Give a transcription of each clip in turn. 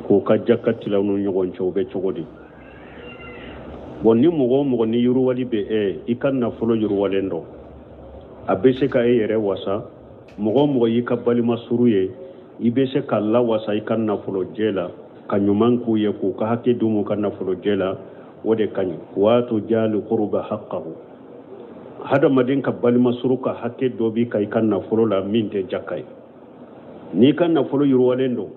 K'u ka jaka tila u ni ɲɔgɔn cɛ, o bɛ cogo di? Bon, ni mɔgɔ o mɔgɔ ni yiriwali bɛ e i ka nafolo yiriwalen don, a bɛ se ka e yɛrɛ wasa, mɔgɔ o mɔgɔ y'i ka balima suru ye, i bɛ se ka lawasa i ka nafolo jɛ la, ka ɲuman k'u ye, k'u ka hakɛ d'u ma u ka nafolo jɛ la, o de ka ɲi. Waatu jali kuruba haqqahu, hadamaden ka balima suru ka hakɛ dɔ b'i kan i ka nafolo la min tɛ jaka ye. N'i ka nafolo yiriwalen don,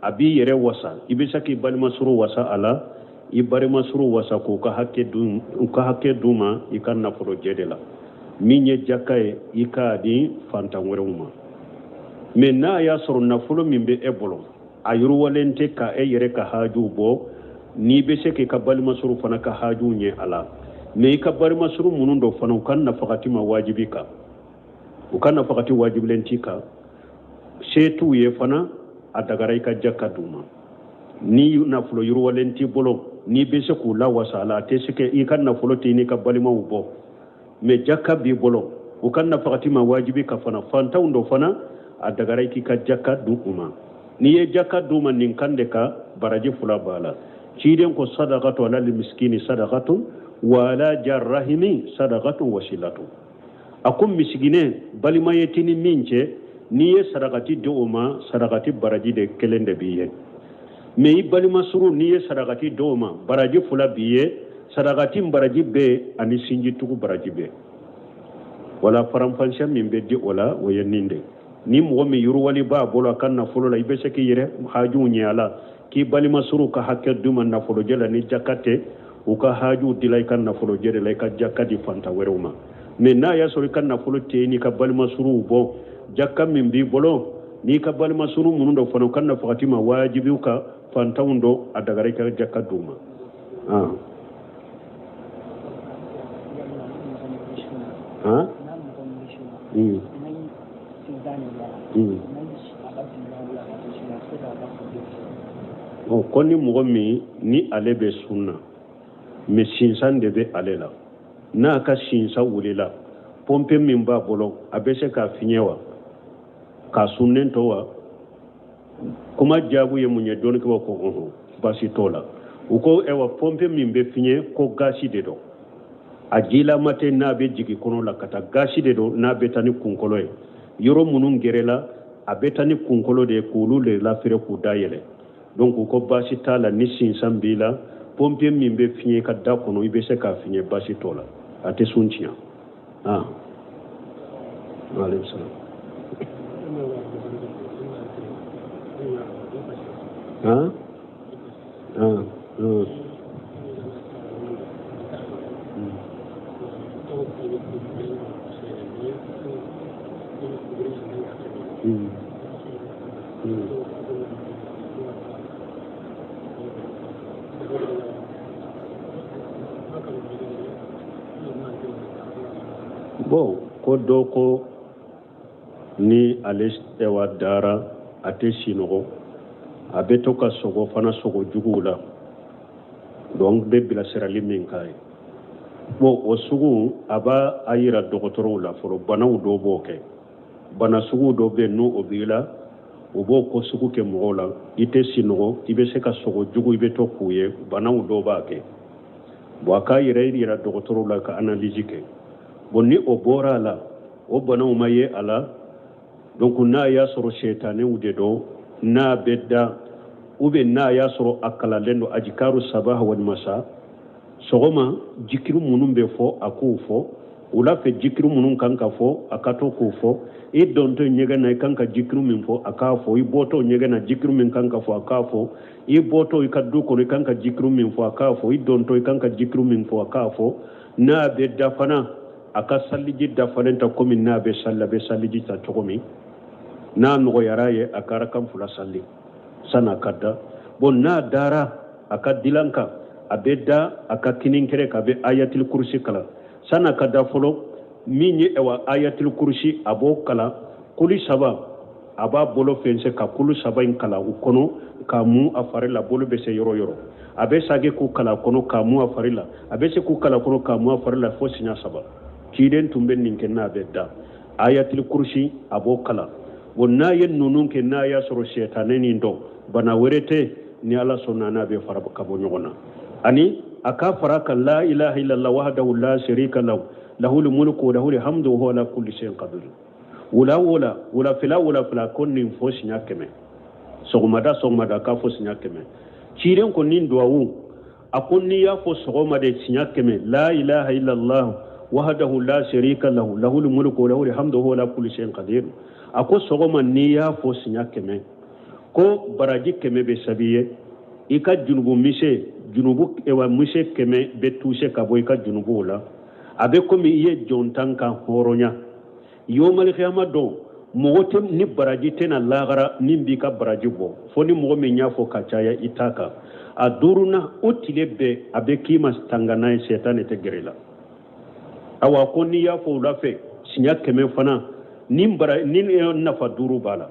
a b'i yɛrɛ wasa, i bɛ se k'i balima suru wasa a la, i balima suru wasa k'u ka hakɛ d'u u ka hakɛ d'u ma i ka nafolo jɛ de la. Min ye jaka ye, i k'a di fantan wɛrɛw ma. Mais n'a y'a sɔrɔ nafolo min bɛ e bolo, a yiriwalen tɛ ka e yɛrɛ ka hajuw bɔ, n'i bɛ se k'i ka balima suru fana ka hajuw ɲɛ a la, mais i ka balima suru minnu don fana, u ka nafakati ma wajibi kan, u ka nafakati wajibilen t'i kan, se t'u ye fana, a dagara i ka jaka d'u ma. Ni nafolo yiriwalen t'i bolo, n'i bɛ se k'u lawasa a la, a tɛ se i ka nafolo tɛ n'i ka balimaw bɔ, mais jaka b'i bolo, u ka nafakati ma wajibi kan fana, fantanw don fana, a dagara i k'i ka jaka di u ma. N'i ye jaka d'u ma nin kan de ka baraji fila b'a la. Ciden ko sadakatu ala miskini sadakatu wa ala jarrahimi sadakatu wasilatu. A ko misiginɛ balima ye t'i ni min cɛ, n'i ye sarakati di o ma, sarakati baraji de kelen de b'i ye. Mais i balima suru, n'i ye sarakati di o ma, baraji fila b'i ye, sarakati baraji bɛ ani sinji tugu baraji bɛ. Wala faranfasiya min bɛ di o la, o ye nin de. Ni mɔgɔ min yiriwali b'a bolo a ka nafolo la, i bɛ se k'i yɛrɛ hajuw ɲɛ a la, k'i balima suru ka hakɛ d'u ma nafolojɛ la, ni jaka tɛ, u ka hajuw dila i ka nafolojɛ de la, i ka jaka di fantan wɛrɛw ma. Mais n'a y'a sɔrɔ i ka nafolo tɛ n'i ka balima suruw bɔ, jaka min b'i bolo, n'i ka balima suru minnu don fana, u ka nafakati ma wajibi u kan, fantanw don, a dagara i ka jaka d'u ma. Ah. Ah? Mm. Mm. Ko ni mɔgɔ min ni ale bɛ sun na, mais sinsan de bɛ ale la, n'a ka sinsan wulila, pɔnpe min b'a bolo, a bɛ se k'a fiɲɛ wa, k'a sunnen to wa? Kuma jaabu ye mun ye? Dɔnnikɛbaw ko ɔhɔn, baasi t'o la. U ko ɛwa, pɔnpe min bɛ fiɲɛ, ko gasi de don, a jilama tɛ n'a bɛ jigin kɔnɔ la ka taa, gasi de don n'a bɛ taa ni kunkolo ye. Yɔrɔ minnu gɛrɛla, a bɛ taa ni kunkolo de ye k'olu de lafere k'u da yɛlɛ. Donc u ko baasi t'a la, ni sinsan b'i la, pɔnpe min bɛ fiɲɛ ka da kɔnɔ, i bɛ se k'a fiɲɛ, baasi t'o la, a tɛ sun tiɲɛ. Ah, waaleykum salaam. Ah ah ah. Mm. Mm. Bon, ko dɔ ko ni ale ɛwa dara, a tɛ sinɔgɔ, a bɛ to ka sɔgɔ fana, sɔgɔ juguw la. Donc bɛ bilasirali min k'a ye, bon, o sugu a b'a a yira dɔgɔtɔrɔw la fɔlɔ. Banaw dɔw b'o kɛ, bana sugu dɔ bɛ yen, n'o o b'i la, o b'o ko sugu kɛ mɔgɔw la, i tɛ sinɔgɔ, i bɛ se ka sɔgɔ jugu, i bɛ to k'u ye, banaw dɔw b'a kɛ. Bon, a k'a yɛrɛ yira dɔgɔtɔrɔw la ka analyse kɛ. Bon, ni o bɔra a la, o banaw ma ye a la, donc n'a y'a sɔrɔ sɛtanɛw de don n'a bɛ da, ou bien n'a y'a sɔrɔ a kalanlen don ajikaru sabaha wal masa, sɔgɔma jikiri minnu bɛ fɔ, a k'o fɔ wula fɛ, jikiri minnu kan ka fɔ, a ka to k'o fɔ. I dontɔ ɲɛgɛn na, i kan ka jikiri min fɔ, a k'a fɔ. I bɔtɔ ɲɛgɛn na, jikiri min kan ka fɔ, a k'a fɔ. I bɔtɔ i ka du kɔnɔ, i kan ka jikiri min fɔ, a k'a fɔ. I dontɔ, i kan ka jikiri min fɔ, a k'a fɔ. N'a bɛ da fana, a ka saliji dafalen ta, komi n'a bɛ sali, a bɛ saliji ta cogo min n'a nɔgɔyara ye, a ka arakan fila sali san'a ka da. Bon, n'a dara a ka dilan kan, a bɛ da a ka kininkɛrɛ kan, a bɛ ayatil kurusi kalan san'a ka da fɔlɔ. Min ye ɛwa ayatil kurusi, a b'o kalan kuli saba, a b'a bolo fɛnsɛ ka kulu saba in kalan u kɔnɔ k'a mu a fari la, bolo bɛ se yɔrɔ yɔrɔ. A bɛ sagi k'u kalan kɔnɔ k'a mu a fari la, a bɛ se k'u kalan kɔnɔ k'a mu a fari la fo siɲɛ saba. Ciden tun bɛ nin kɛ n'a bɛ da. Ayatil kurusi, a b'o kalan. Bon, n'a ye ninnu kɛ, n'a y'a sɔrɔ sɛtanɛ nin dɔn, bana wɛrɛ tɛ, ni Ala sɔnna n'a bɛ fara ka bɔ ɲɔgɔn na. Ani a ka fara kan la ilaha illallah wahdahu la sharika lahu lahul mulku wa lahul hamdu wa huwa ala kulli shay'in qadir. Wula wula, wulafɛla wulafɛla, ko nin fɔ siɲɛ 100, sɔgɔmada sɔgɔmada k'a fɔ siɲɛ 100. Ciden ko nin duwawu, a ko n'i y'a fɔ sɔgɔma de siɲɛ 100, la ilaha illallah wahdahu la sharika lahu lahul mulku wa lahul hamdu wa huwa ala kulli shay'in qadir, a ko sɔgɔma n'i y'a fɔ siɲɛ 100, ko baraji 100 bɛ sabi ye, i ka junubu mise, junubu ewa mise 100 bɛ tuse ka bɔ i ka junubuw la. A bɛ komi i ye jɔn 10 kan hɔrɔnya. Yomalikiyama don, mɔgɔ tɛ ni baraji tɛna lagara min b'i ka baraji bɔ, fo ni mɔgɔ min y'a fɔ ka caya i ta kan. A duurunan, o tile bɛɛ a bɛ k'i ma tangana ye, sɛtanɛ tɛ gɛrɛ i la. Awa, ko n'i y'a fɔ wula fɛ siɲɛ 100 fana, ni bara ni nafa duuru b'a la,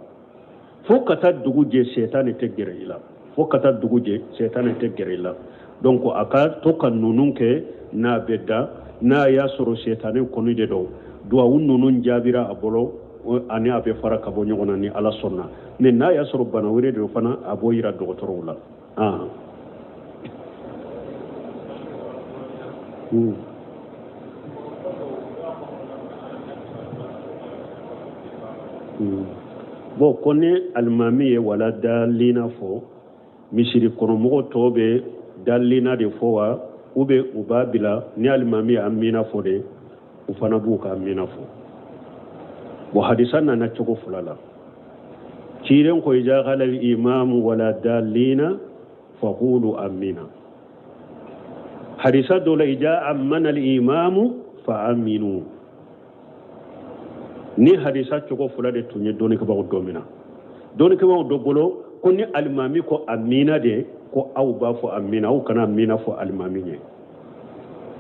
fo ka taa dugu jɛ sɛtanɛ tɛ gɛrɛ i la, fo ka taa dugu jɛ sɛtanɛ tɛ gɛrɛ i la. Donc a ka to ka ninnu kɛ n'a bɛ da, n'a y'a sɔrɔ sɛtanɛ kɔni de don, duwawu ninnu jaabira a bolo ani a bɛ fara ka bɔ ɲɔgɔn na ni Ala sɔnna. Mais n'a y'a sɔrɔ bana wɛrɛ de don fana, a b'o yira dɔgɔtɔrɔw la. Bon, ko ni alimami ye wala dalina fɔ, misiri kɔnɔmɔgɔ tɔw bɛ dalina de fɔ wa, ou bien u b'a bila ni alimami ye amina fɔ de, u fana b'u ka amina fɔ? Bon, hadisa nana cogo fila la. Ciden ko iza qala al imamu wala dalina faqulu amina. Hadisa dɔ la, iza amana al imamu fa aminu. Ni hadisa cogo fila de tun ye dɔnnikɛbaaw dɔ min na, dɔnnikɛbaaw dɔ bolo ko ni alimami ko amina de, ko aw b'a fɔ amina, aw kana amina fɔ alimami ɲɛ.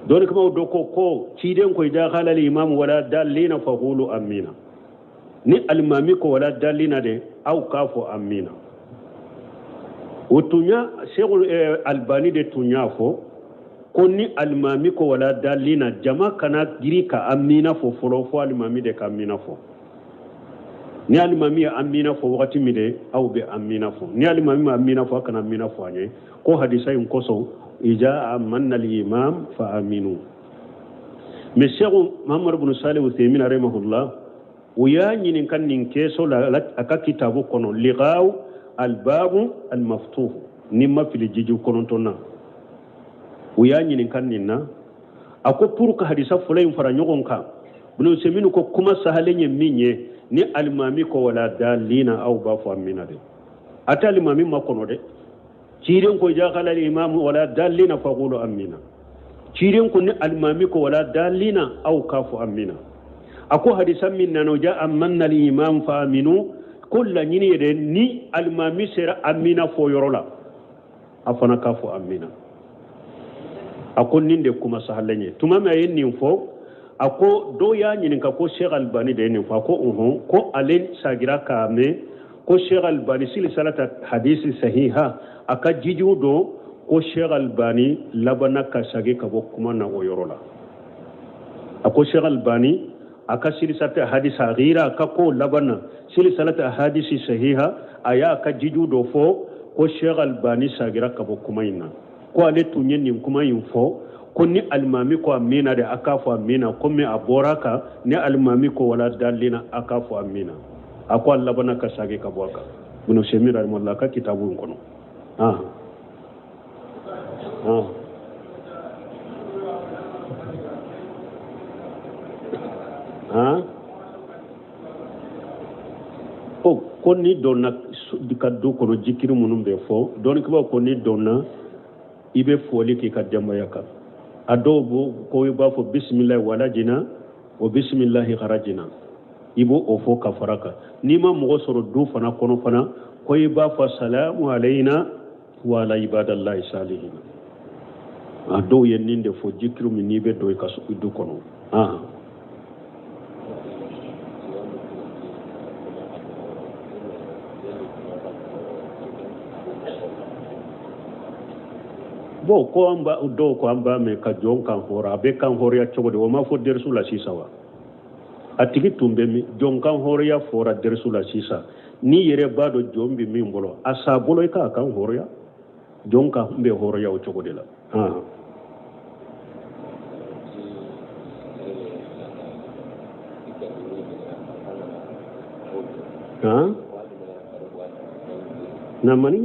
Dɔnnikɛbaaw dɔ ko ko ciden ko iza qala al imamu wala dalina faqulu amina, ni alimami ko wala dalina de, aw k'a fɔ amina. O tun y'a Sɛku Albani de tun y'a fɔ ko ni alimami ko wala dalina, jama kana girin ka amina fɔ fɔlɔ, fo alimami de ka amina fɔ. Ni alimami ye amina fɔ wagati min de, aw bɛ amina fɔ. Ni alimami ma amina fɔ, a kana amina fɔ a ɲɛ, ko hadisa in kosɔn, iza amanna al-imam fa aminu. Mais Sɛku Muhammad bin Salih Uthaymin rahimahullah, o y'a ɲininka nin keso la a ka kitabu kɔnɔ, liqaw albabu almaftuh, ni ma fili jiji 9 na, o y'a ɲininka nin na. A ko pour ka hadisa fɔlɔ in fara ɲɔgɔn kan, Ibn Usaymin ko kuma sahalen ye min ye, ni alimami ko wala dalina, aw b'a fɔ amina de, a tɛ alimami ma kɔnɔ dɛ. Ciden ko iza qala al-imam wala dalina faqulu amina. Ciden ko ni alimami ko wala dalina, aw k'a fɔ amina. A ko hadisa min nana iza amanna al-imam fa aminu, ko laɲini ye de ni alimami sera amina fɔ yɔrɔ la, a fana k'a fɔ amina. A ko nin de kuma sahalen ye. Tuma min a ye nin fɔ, a ko dɔw y'a ɲininka ko Sheikh Albani de ye nin fɔ. A ko unhun, ko ale sagira k'a mɛn ko Sheikh Albani silisalata hadisi sahiha, a ka jijiw don, ko Sheikh Albani labanna ka sagi ka bɔ kuma na o yɔrɔ la. A ko Sheikh Albani a ka silisalata hadisi saghira, a ka ko labanna silisalata hadisi sahiha, a y'a ka jijiw dɔ fɔ ko Sheikh Albani sagira ka bɔ kuma in na, ko ale tun ye nin kuma in fɔ ko ni alimami ko amina de, a k'a fɔ amina, komi a bɔra kan, ni alimami ko wala dalina, a k'a fɔ amina. A ko a labanna ka sagi ka bɔ a kan. Ibn Usaymin rahimahullah ka kitabu in kɔnɔ. O ko ni donna ka du kɔnɔ, jikiri minnu bɛ fɔ, dɔnnikɛbaaw ko ni donna, i bɛ foli k'i ka denbaya kan. A dɔw b'o ko i b'a fɔ bisimilahi walajina o bisimilahi harajina, i b'o o fɔ ka fara kan. N'i ma mɔgɔ sɔrɔ du fana kɔnɔ fana, ko i b'a fɔ salamu alayna wa ala ibadallahi salihina. A dɔw ye nin de fɔ jikiri min n'i bɛ don i ka du kɔnɔ. Bon, ko an ba dɔw ko an b'a mɛn ka jɔn kan hɔrɔn, a bɛ kan hɔrɔnya cogo di? O ma fɔ derisu la sisan wa? A tigi tun bɛ min? Jɔn kan hɔrɔnya fɔra dɛrisu la sisan. N'i yɛrɛ b'a dɔn jɔn bɛ min bolo, a s'a bolo i k'a kan hɔrɔnya. Jɔn kan bɛ hɔrɔnya o cogo de la. Han na mani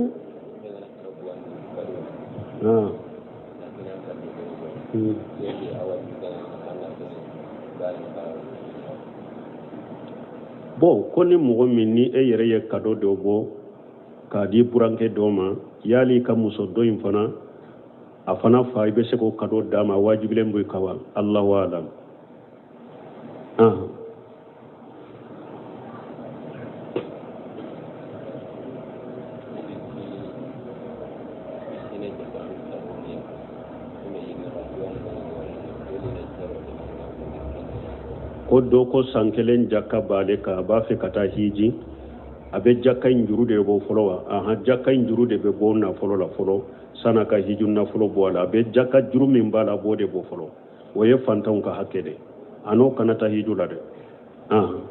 han. Bon, ko ni mɔgɔ min ni e yɛrɛ ye kado dɔ bɔ k'a di burankɛ dɔ ma, yali i ka muso dɔ in fana, a fana fa, i bɛ se k'o kado d'a ma, wajibilen b'o kan wa? Allahu alam. Ko dɔ ko san kelen jaka b'ale kan, a b'a fɛ ka taa hiji, a bɛ jaka in juru de bɔ fɔlɔ wa? Ahan, jaka in juru de bɛ bɔ nafolo la fɔlɔ san'a ka hiji nafolo bɔ a la. A bɛ jaka juru min b'a la, a b'o de bɔ fɔlɔ. O ye fantanw ka hakɛ de, a n'o kana taa hiju la dɛ. Ahan.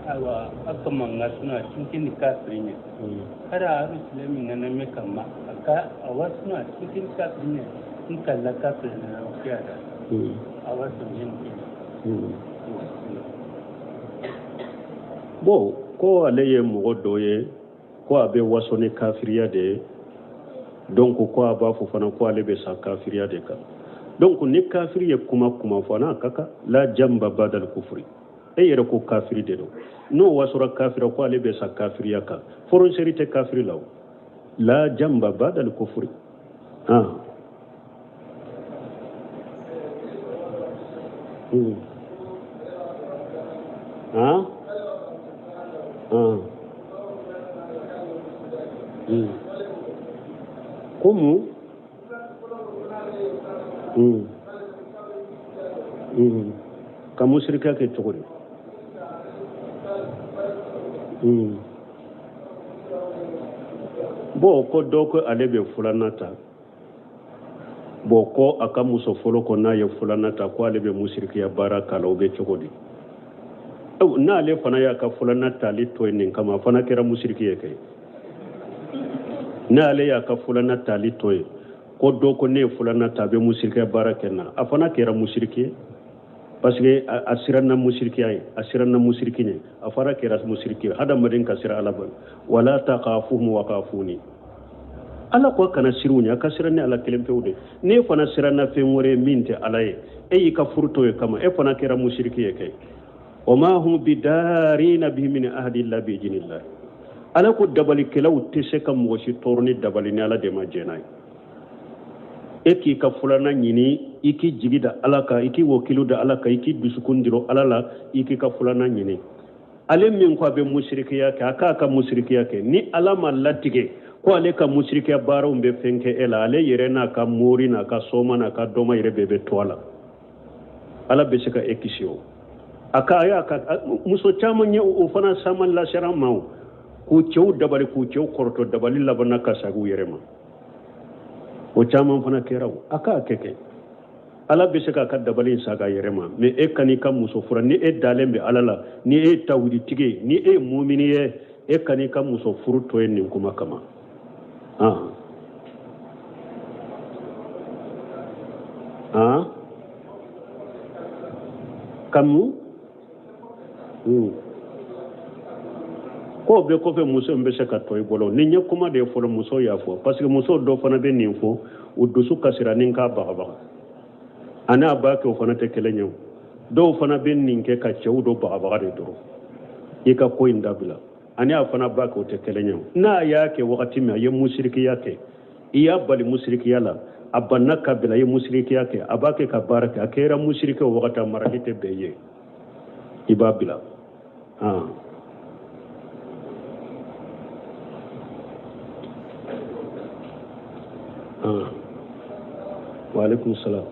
Awa akamanga suna cikin kafirin ne kada a rusulemi na na meka ma aka awa suna cikin kafirin ne in kalla kafirin na wakiya da awa sun yin. Bon, ko ale ye mɔgɔ dɔ ye ko a bɛ waso ni kafiriya de ye, donc ko a b'a fɔ fana ko ale bɛ sa kafiriya de kan. Donc ni kafiri ye kuma kuma fɔ, n'a ka kan la jamba badal kufuri, e yɛrɛ ko kafiri de don, n'o wasora kafira ko ale bɛ sa kafiriya kan, frontière tɛ kafiri la o, la jamba badal kufuri. Han. Han. Han. Ko mun? Ka musirika kɛ cogo di? Bon, ko dɔ ko ale bɛ filanan ta. Bon, ko a ka muso fɔlɔ ko n'a ye filanan ta ko ale bɛ musirikiya baara k'a la, o bɛ cogo di? N'ale fana y'a ka filanan tali to yen nin kama, a fana kɛra musiriki ye kɛ. N'ale y'a ka filanan tali to yen, ko dɔ ko ne ye filanan ta, a bɛ musirikiya baara kɛ na, a fana kɛra musiriki ye. Parce que a siranna musirikiya ye, a siranna musiriki ɲɛ, a fana kɛra musiriki ye. Hadamaden ka siran Ala ba, wala takhafuhum wa khafuni. Ala ko a kana siran u ɲɛ, a ka siran ni Ala kelen pewu de. N'e fana siranna fɛn wɛrɛ ye min tɛ Ala ye, e y'i ka furu to ye kama, e fana kɛra musiriki ye kɛ. Wa ma hum bidarina bihi min ahadi illa bi idhnillah. Ala ko dabalikɛlaw tɛ se ka mɔgɔ si tɔɔrɔ ni dabali ni Ala de ma jɛn n'a ye. E k'i ka filanan ɲini, i k'i jigi da Ala kan, i k'i wakilu da Ala kan, i k'i dusukun diro Ala la, i k'i ka filanan ɲini. Ale min ko a bɛ musirikiya kɛ, a k'a ka musirikiya kɛ. Ni Ala ma latigɛ ko ale ka musirikiya baaraw bɛ fɛn kɛ e la, ale yɛrɛ n'a ka mori n'a ka soma n'a ka dɔma yɛrɛ bɛɛ bɛ to a la. Ala bɛ se ka e kisi o. A ka a y'a ka muso caman ye o fana saman lasera ma o, k'u cɛw dabali, k'u cɛw kɔrɔtɔ, dabali labanna ka sagin u yɛrɛ ma. O caman fana kɛra o. A k'a kɛ kɛ. Ala bɛ se k'a ka dabali in saga a yɛrɛ ma, mais e kan'i ka muso fura. Ni e dalen bɛ Ala la, ni e ye tawhiditigi ye, ni e ye mumini ye, e kan'i ka muso furu to yen nin kuma kama. Han. Han. Kamu? K'o bɛɛ kɔfɛ muso in bɛ se ka to i bolo. Nin ye kuma de ye fɔlɔ, muso y'a fɔ. Parce que muso dɔ fana bɛ nin fɔ, u dusu kasira ni k'a bagabaga. A n'a b'a kɛ o fana tɛ kelen ye o. Dɔw fana bɛ nin kɛ ka cɛw dɔ bagabaga de dɔrɔn. I ka ko in dabila. Ani a fana b'a kɛ o tɛ kelen ye o. N'a y'a kɛ wagati min, a ye musirikiya kɛ. I y'a bali musirikiya la, a banna ka bila, i ye musirikiya kɛ, a b'a kɛ ka baara kɛ, a kɛra musiriki o wagati, a marali tɛ bɛn ye. I b'a bila. Han. Han. Wa alaikum salam.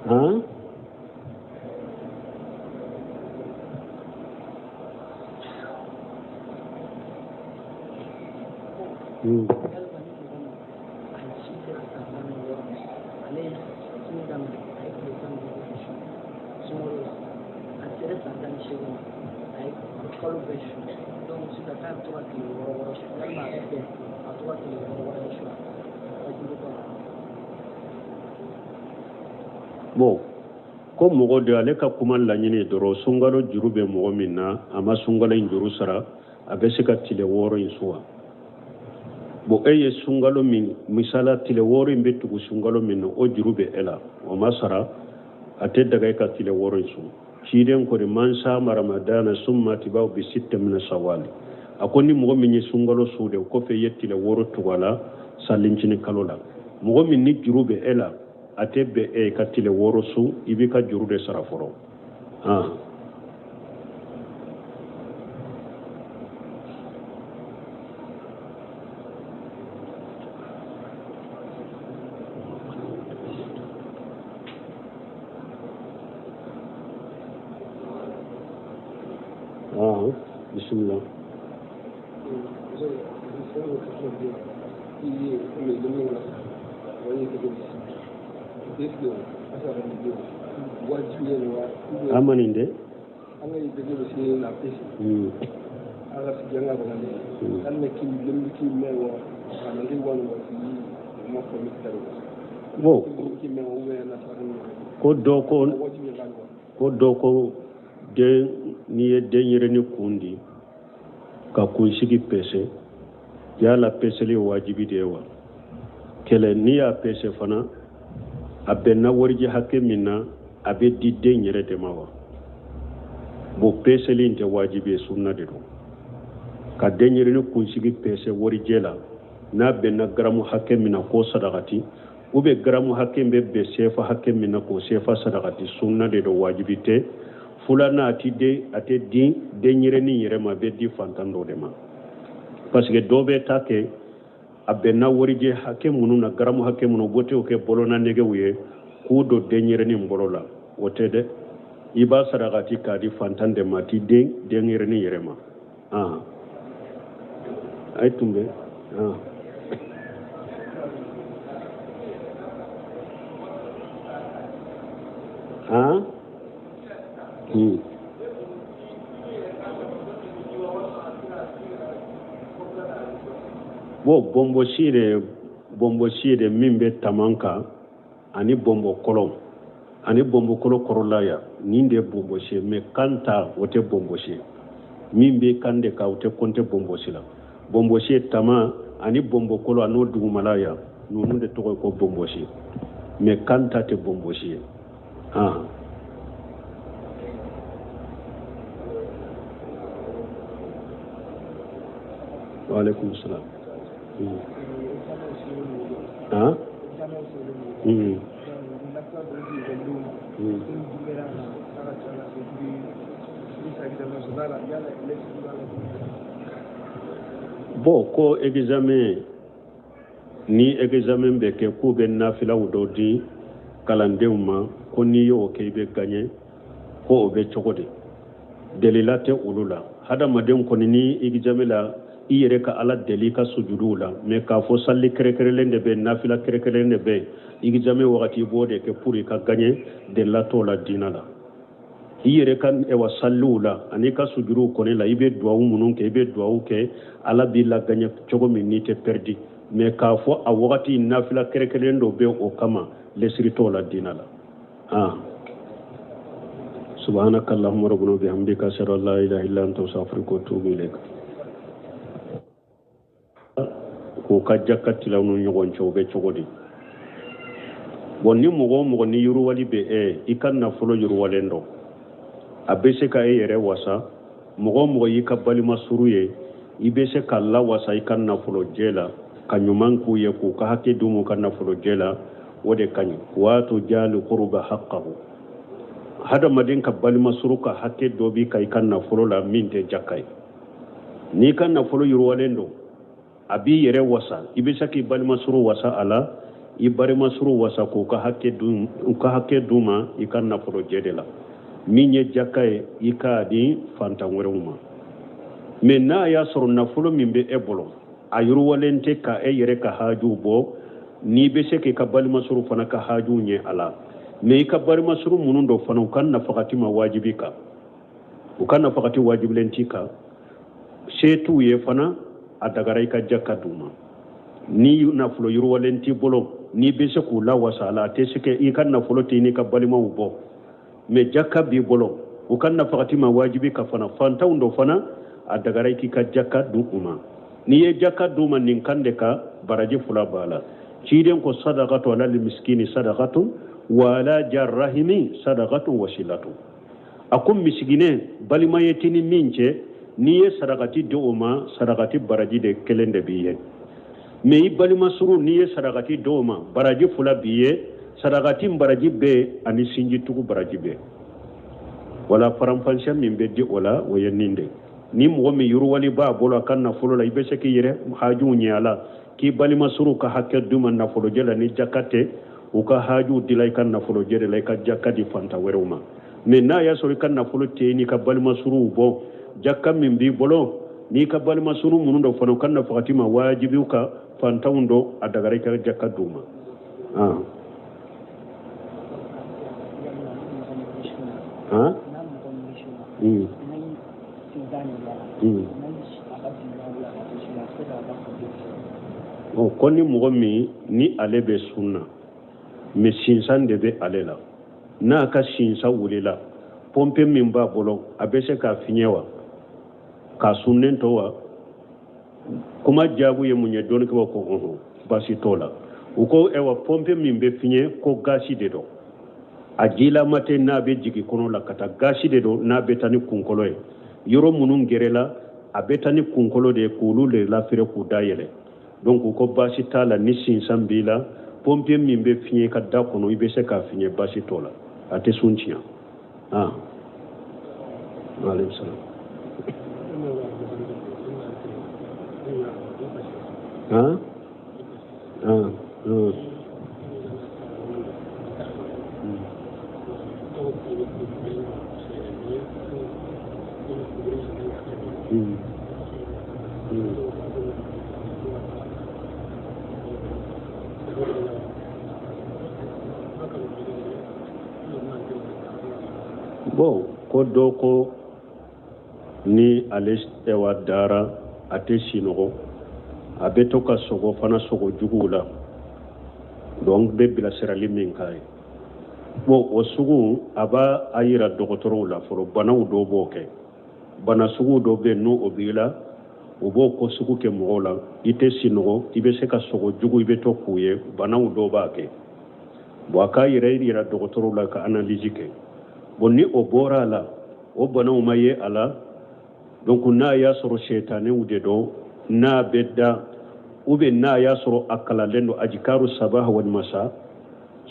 Han? Yalima ni mɔgɔ min a si sera san 16 ma, ale ye sun daminɛ, a ye tile 15 de sun sunkalo la, a sera san 18 ma, a ye kalo bɛɛ sun, donc sisan k'a bɛ to ka tile wɔɔrɔ wɔɔrɔ sun, yalima a bɛ bɛn a to ka tile wɔɔrɔ wɔɔrɔ sun a ka juru tɔ la? Bon, ko mɔgɔ de ale ka kuma laɲini dɔrɔn, sunkalo juru bɛ mɔgɔ min na, a ma sunkalo in juru sara, a bɛ se ka tile 6 in sun wa? Bon, e ye sunkalo min, misala tile 6 in bɛ tugu sunkalo min na, o juru bɛ e la, o ma sara, a tɛ daga e ka tile 6 in sun. Ciden ko de man sama ramadana summa atba'ahu bi sitta mina sawali, a ko ni mɔgɔ min ye sunkalo sun de, o kɔfɛ i ye tile 6 tugu a la salincinin kalo la, mɔgɔ min ni juru bɛ e la, a tɛ bɛn e ka tile 6 sun, i b'i ka juru de sara fɔlɔ. Bisimila. Ama nin de bon, ko dɔ ko, ko dɔ ko den, n'i ye denyɛrɛnin kun di ka kunsigi pese, yala peseli ye wajibi de ye wa? Kɛlɛ, n'i y'a pese fana, a bɛnna warijɛ hakɛ min na, a bɛ di den yɛrɛ de ma wa? Bon, peseli in tɛ wajibi ye, sunna de don. Ka denyɛrɛnin kunsigi pese warijɛ la, n'a bɛnna garamu hakɛ min na, k'o sadakati, ou bien garamu hakɛ bɛ bɛn sefa hakɛ min na, k'o sefa sadakati, sunna de don, wajibi tɛ. Filanan, a ti den, a tɛ di denyɛrɛnin yɛrɛ ma, a bɛ di fantan dɔ de ma, parce que dɔ bɛ ta kɛ a bɛnna warijɛ hakɛ minnu na, garamu hakɛ minnu, u b'o t'o kɛ bolona nɛgɛw ye k'u don denyɛrɛnin bolo la, o tɛ dɛ. I b'a sarakati k'a di fantan de ma, a ti den denyɛrɛnin yɛrɛ ma. A ye tun bɛ Bon, bɔnbɔsi de, bɔnbɔsi de min bɛ taman kan ani bɔnbɔkɔlɔ ani bɔnbɔkɔlɔ kɔrɔla yan, nin de ye bɔnbɔsi ye. Mais kan ta, o tɛ bɔnbɔsi ye. Min bɛ kan de kan, o tɛ kɔnte bɔnbɔsi la. Bɔnbɔsi ye tama ani bɔnbɔkɔlɔ an'o dugumala yan, ninnu de tɔgɔ ye ko bɔnbɔsi, mais kan ta tɛ bɔnbɔsi ye. Wa alaikum salam. Bon, ko examen, ni examen bɛ kɛ, k'u bɛ nafilaw dɔ di kalandenw ma, ko n'i y'o kɛ i bɛ gagner, ko o bɛ cogo di? Delila tɛ olu la. Hadamaden kɔni, ni examen la, i yɛrɛ ka Ala deli i ka sujuduw la, mais k'a fɔ sali kɛrɛnkɛrɛnlen de bɛ yen, nafila kɛrɛnkɛrɛnlen de bɛ yen, examen wagati i b'o de kɛ pour i ka gagner, delila t'o la diinɛ la. I yɛrɛ ka ɛwa saliw la ani i ka sujuduw kɔni la, i bɛ duwawu minnu kɛ, i bɛ duwawu kɛ Ala b'i la gagner cogo min n'i tɛ perdi, mais k'a fɔ a wagati nafila kɛrɛnkɛrɛnlen dɔ bɛ o kama, lesiri t'o la diinɛ la. Subhanaka allahumma rabbana bihamdika, ashhadu an la ilaha illa anta, astaghfiruka wa atubu ilaik. K'u ka jaka tila u ni ɲɔgɔn cɛ, o bɛ cogo di? Bon, ni mɔgɔ o mɔgɔ ni yiriwali bɛ e, i ka nafolo yiriwalen don, a bɛ se ka e yɛrɛ wasa. Mɔgɔ o mɔgɔ y'i ka balima suru ye, i bɛ se ka lawasa i ka nafolo jɛ la, ka ɲuman k'u ye, k'u ka hakɛ d'u ma u ka nafolo jɛ la, o de ka ɲi. Waatu jali kuruba haqqahu, hadamaden ka balima suru ka hakɛ dɔ b'i kan i ka nafolo la min tɛ jaka ye. N'i ka nafolo yiriwalen don, a b'i yɛrɛ wasa, i bɛ se k'i balima suru wasa a la, i balima suru wasa k'u ka hakɛ d'u, u ka hakɛ d'u ma i ka nafolo jɛ de la. Min ye jaka ye, i k'a di fantan wɛrɛw ma. Mais n'a y'a sɔrɔ nafolo min bɛ e bolo, A yiriwalen tɛ ka e yɛrɛ ka hajuw bɔ, n'i bɛ se k'i ka balimasuru fana ka hajuw ɲɛ a la. Mais i ka balimasuru minnu don fana, u ka nafakati ma wajibi kan, u ka nafakati wajibilen t'i kan, se t'u ye fana, a dagara i ka jaka d'u ma. Ni nafolo yiriwalen t'i bolo, n'i bɛ se k'u lawasa a la, a tɛ se kɛ i ka nafolo tɛ n'i ka balimaw bɔ, mais jaka b'i bolo, u ka nafakati ma wajibi kan fana, fantanw don fana, a dagara i k'i ka jaka di u ma. N'i ye jaka d'u ma nin kan de ka baraji fila b'a la. Ciden ko sadakatu ala miskini sadakatu wa ala jarrahimi sadakatu wasilatu. A ko misiginɛ balima ye t'i ni min cɛ, n'i ye sarakati di o ma, sarakati baraji de kelen de b'i ye. Mais i balima surun, n'i ye sarakati di o ma, baraji fila b'i ye, sarakati baraji bɛ ani sinji tugu baraji bɛ. Wala faranfasiya min bɛ di o la, o ye nin de. Ni mɔgɔ min yiriwali b'a bolo a ka nafolo la, i bɛ se k'i yɛrɛ hajuw ɲɛ a la, k'i balima surun ka hakɛ d'u ma nafolojɛ la, ni jaka tɛ, u ka hajuw dila i ka nafolojɛ de la, i ka jaka di fantan wɛrɛw ma. Mais n'a y'a sɔrɔ i ka nafolo tɛ n'i ka balima suruw bɔ, jaka min b'i bolo, n'i ka balima surun minnu don fana, u ka nafakati ma wajibi u kan, fantanw don, a dagara i ka jaka d'u ma. Ah. Ah? Ko ni mɔgɔ min ni ale bɛ sun na, mais sinsan de bɛ ale la, n'a ka sinsan wulila, pɔnpe min b'a bolo, a bɛ se k'a fiɲɛ wa, k'a sunnen to wa? Kuma jaabu ye mun ye? Dɔnnikɛbaw ko ɔhɔn, baasi t'o la. U ko ɛwa, pɔnpe min bɛ fiɲɛ, ko gasi de don, a jilama tɛ n'a bɛ jigin kɔnɔ la ka taa, gasi de don n'a bɛ taa ni kunkolo ye. Yɔrɔ minnu gɛrɛla, a bɛ taa ni kunkolo de ye k'olu de lafere k'u dayɛlɛ. Donc u ko baasi t'a la, ni sinsan b'i la, pɔnpe min bɛ fiɲɛ ka da kɔnɔ, i bɛ se k'a fiɲɛ, baasi t'o la, a tɛ sun tiɲɛ. Ah, waaleykum salaam. Ah ah ah. Bon, ko dɔ ko ni ale ɛwa dara, a tɛ sinɔgɔ, a bɛ to ka sɔgɔ fana, sɔgɔ juguw la. Donc bɛ bilasirali min k'a ye, bon, o sugu a b'a a yira dɔgɔtɔrɔw la fɔlɔ. Banaw dɔw b'o kɛ, bana sugu dɔ bɛ yen, n'o o b'i la, o b'o ko sugu kɛ mɔgɔw la, i tɛ sinɔgɔ, i bɛ se ka sɔgɔ jugu, i bɛ to k'u ye, banaw dɔw b'a kɛ. Bon, a k'a yɛrɛ yira dɔgɔtɔrɔw la ka analyse kɛ. Bon, ni o bɔra a la, o banaw ma ye a la, donc n'a y'a sɔrɔ sɛtanɛw de don n'a bɛ da, ou bien n'a y'a sɔrɔ a kalanlen don ajikaru sabaha wal masa,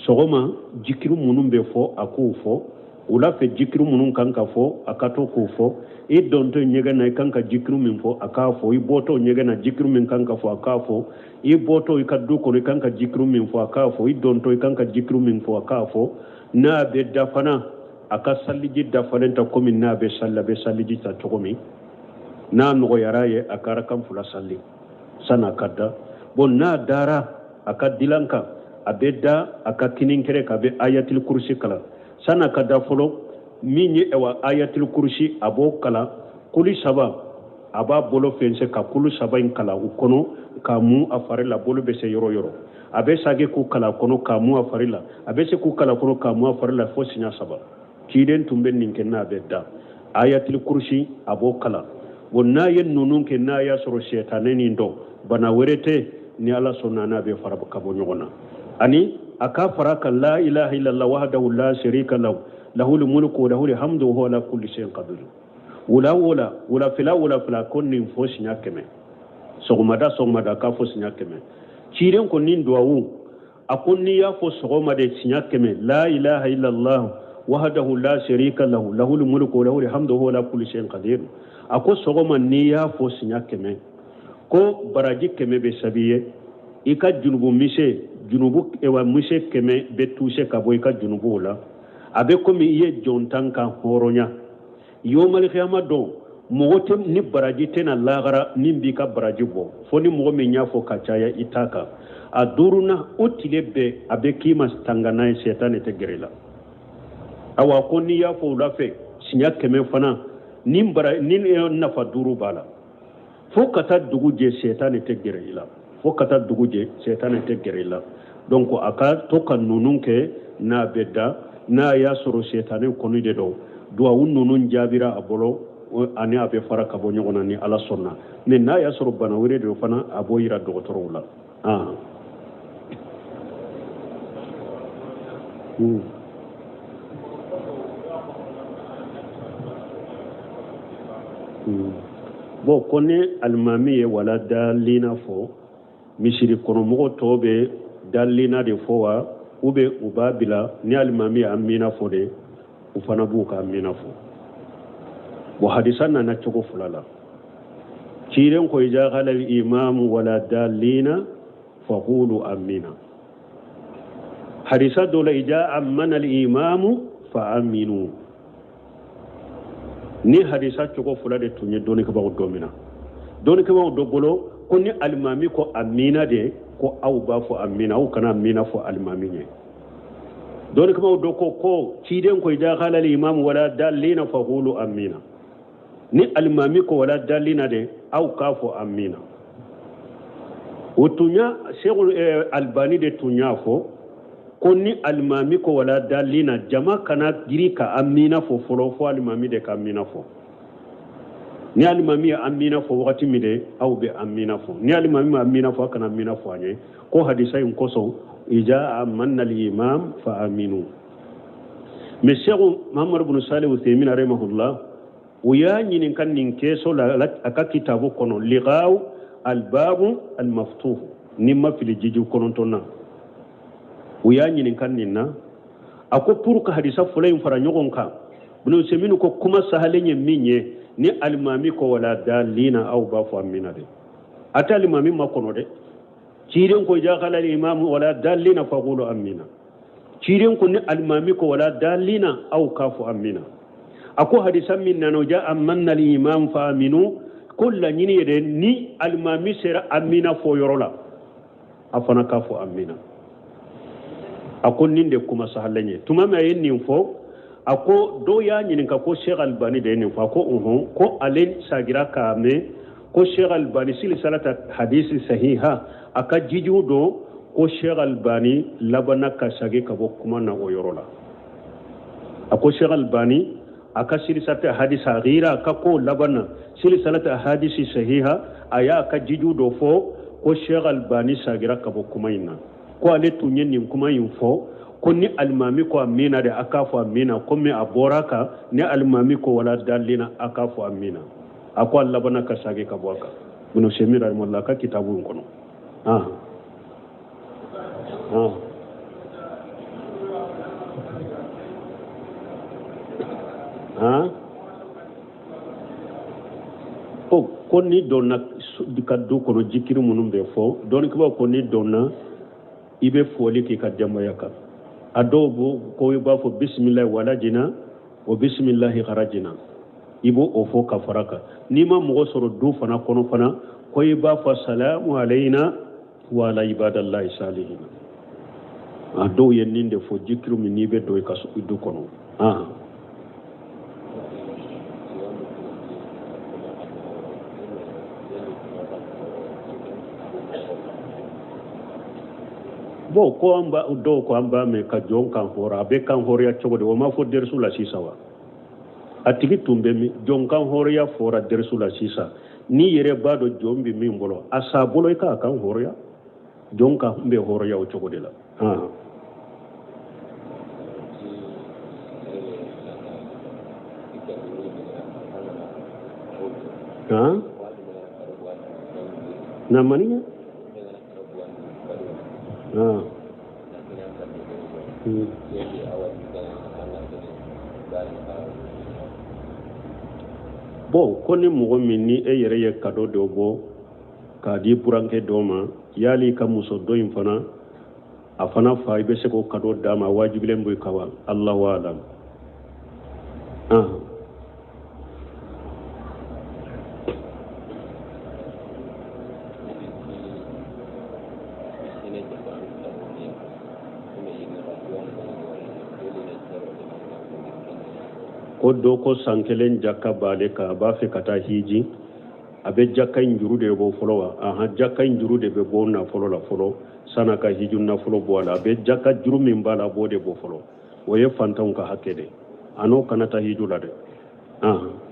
sɔgɔma jikiri minnu bɛ fɔ, a k'o fɔ wula fɛ, jikiri minnu kan ka fɔ, a ka to k'o fɔ. I dontɔ ɲɛgɛn na, i kan ka jikiri min fɔ, a k'a fɔ. I bɔtɔ ɲɛgɛn na, jikiri min kan ka fɔ, a k'a fɔ. I bɔtɔ i ka du kɔnɔ, i kan ka jikiri min fɔ, a k'a fɔ. I dontɔ, i kan ka jikiri min fɔ, a k'a fɔ. N'a bɛ da fana, a ka saliji dafalen ta, komi n'a bɛ sali, a bɛ saliji ta cogo min n'a nɔgɔyara ye, a ka arakan fila sali san'a ka da. Bon, n'a dara a ka dilan kan, a bɛ da a ka kininkɛrɛ kan, a bɛ ayatil kurusi kalan san'a ka da fɔlɔ. Min ye ɛwa ayatil kurusi, a b'o kalan kuli saba, a b'a bolo fɛnsɛ ka kulu saba in kalan u kɔnɔ k'a mu a fari la, bolo bɛ se yɔrɔ yɔrɔ, a bɛ sagi k'u kalan kɔnɔ k'a mu a fari la, a bɛ se k'u kalan kɔnɔ k'a mu a fari la fo siɲɛ saba. Ciden tun bɛ nin kɛ n'a bɛ da, ayatil kurusi a b'o kalan. Bon, n'a ye ninnu kɛ, n'a y'a sɔrɔ sɛtanɛ nin dɔn, bana wɛrɛ tɛ, ni Ala sɔnna, n'a bɛ fara ka bɔ ɲɔgɔn na. Ani a ka fara kan la ilaha illallah wahdahu la sharika lahu lahul mulku wa lahul hamdu wa huwa ala kulli shay'in qadir, wula wula, wulafɛla wulafɛla, ko nin fɔ siɲɛ 100, sɔgɔmada sɔgɔmada k'a fɔ siɲɛ 100. Ciden ko nin duwawu, a ko n'i y'a fɔ sɔgɔma de siɲɛ 100, la ilaha illallah wahdahu la sharika lahu lahul mulku wa lahul hamdu wa huwa ala kulli shay'in qadir, a ko sɔgɔma n'i y'a fɔ siɲɛ 100, ko baraji 100 bɛ sabi ye, i ka junubu mise, junubu ewa mise 100 bɛ tuse ka bɔ i ka junubuw la, a bɛ komi i ye jɔn tan kan hɔrɔnya. Yomalikiyama don, Mɔgɔ tɛ ni baraji tɛ na lagara min b'i ka baraji bɔ, fo ni mɔgɔ min y'a fɔ ka caya i ta kan. A duurunan, o tile bɛɛ a bɛ k'i ma tangana ye, sɛtanɛ tɛ gɛrɛ i la. Awa ko n'i y'a fɔ wula fɛ siɲɛ 100 fana, ni bara ni nafa duuru b'a la. Fo ka taa dugu jɛ, sɛtanɛ tɛ gɛrɛ i la. Fo ka taa dugu jɛ, sɛtanɛ tɛ gɛrɛ i la. Donc a ka to ka ninnu kɛ n'a bɛ da, n'a y'a sɔrɔ sɛtanɛ kɔni de don, duwawu ninnu jaabira a bolo ani a bɛ fara ka bɔ ɲɔgɔn na ni Ala sɔnna. Mais n'a y'a sɔrɔ bana wɛrɛ de don fana, a b'o yira dɔgɔtɔrɔw la. Bon, ko ni alimami ye wala dalina fɔ, misiri kɔnɔmɔgɔ tɔw bɛ dalina de fɔ wa, ou bien u b'a bila ni alimami ye amina fɔ de, u fana b'u ka amina fɔ? Bon, hadisa nana cogo fila la. Ciren ko iza qala al imamu wala dalina faqulu amina. Hadisa dɔ la, iza amana al imamu fa aminu. Ni hadisa cogo fila de tun ye dɔnnikɛbaaw dɔ min na, dɔnnikɛbaaw dɔ bolo ko ni alimami ko amina de, ko aw b'a fɔ amina, aw kana amina fɔ alimami ɲɛ. Dɔnnikɛbaaw dɔ ko ciden ko iza qala al imamu wala dalina faqulu amina. Ni alimami ko wala dalina de, aw k'a fɔ amina. O tun y'a Sɛku Albani de tun y'a fɔ ko ni alimami ko wala dalina, jama kana giri ka amina fɔ fɔlɔ, fo alimami de ka amina fɔ. Ni alimami ye amina fɔ wagati min de, aw bɛ amina fɔ. Ni alimami ma amina fɔ, aw kana amina fɔ a ɲɛ. Ko hadisa in kosɔn, iza amanna al-imam fa aminu. Mais Sɛku Muhammadu bin Salih Uthaymin rahimahullah, o y'a ɲininka nin kɛso la a ka kitabu kɔnɔ, liqaw albabu almaftuh, ni ma fili jiju 9 na, o y'a ɲininka nin na. A ko pour ka hadisa fɔlɔ in fara ɲɔgɔn kan, Ibn Usaymin ko kuma sahalen ye min ye, ni alimami ko wala dalina, aw b'a fɔ amina de. A tɛ alimami ma kɔnɔ dɛ. Ciden ko iza qala al-imamu wala dalina faqulu amina. Ciden ko ni alimami ko wala dalina, aw k'a fɔ amina. A ko hadisa min nana, ja amanna al-imam fa aminu, ko laɲini ye de ni alimami sera amina fɔ yɔrɔ la, a fana k'a fɔ amina. A ko nin de kuma sahalen ye. Tuma min a ye nin fɔ, a ko dɔw y'a ɲininka ko Sheikh Albani de ye nin fɔ. A ko unhun, ko ale sagira k'a mɛn ko Sheikh Albani silisalata hadisi sahiha, a ka jijiw don ko Sheikh Albani labanna ka sagi ka bɔ kuma na o yɔrɔ la. A ko Sheikh Albani a ka silisalata hadisi saghira, a ka ko labanna silisalata hadisi sahiha, a y'a ka jijiw dɔ fɔ ko Sheikh Albani sagira ka bɔ kuma in na, ko ale tun ye nin kuma in fɔ ko ni alimami ko amina de, a k'a fɔ amina, komi a bɔra kan, ni alimami ko wala dalina, a k'a fɔ amina. A ko a labanna ka sagi ka bɔ a kan. Ibn Usaymin rahimahullah ka kitabu in kɔnɔ. Ko ni donna ka du kɔnɔ, jikiri minnu bɛ fɔ, dɔnnikɛbaaw ko ni donna, i bɛ foli k'i ka denbaya kan. A dɔw b'o ko i b'a fɔ bisimilahi walajina o bisimilahi harajina, i b'o o fɔ ka fara kan. N'i ma mɔgɔ sɔrɔ du fana kɔnɔ fana, ko i b'a fɔ salamu alayna wa ala ibadallahi salihina. A dɔw ye nin de fɔ jikiri min n'i bɛ don i ka du kɔnɔ. Bon, ko an ba dɔw ko an b'a mɛn ka jɔn kan hɔrɔn, a bɛ kan hɔrɔnya cogo di? O ma fɔ derisu la sisan wa? A tigi tun bɛ min? Jɔn kan hɔrɔnya fɔra derisu la sisan. N'i yɛrɛ b'a dɔn jɔn bɛ min bolo, a s'a bolo i k'a kan hɔrɔnya. Jɔn kan bɛ hɔrɔnya o cogo de la. Na mani? Bon, ko ni mɔgɔ min ni e yɛrɛ ye kado dɔ bɔ k'a di burankɛ dɔ ma, yali ka muso dɔ in fana, a fana fa, i bɛ se k'o kado d'a ma, wajibilen b'o kan wa? Allahu alam. Ko dɔ ko san kelen jaka b'ale kan, a b'a fɛ ka taa hiji, a bɛ jaka in juru de bɔ fɔlɔ wa? Ahan, jaka in juru de bɛ bɔ nafolo la fɔlɔ san'a ka hiju nafolo bɔ a la. A bɛ jaka juru min b'a la, a b'o de bɔ fɔlɔ. O ye fantanw ka hakɛ de, a n'o kana taa hiju la dɛ. Ahan.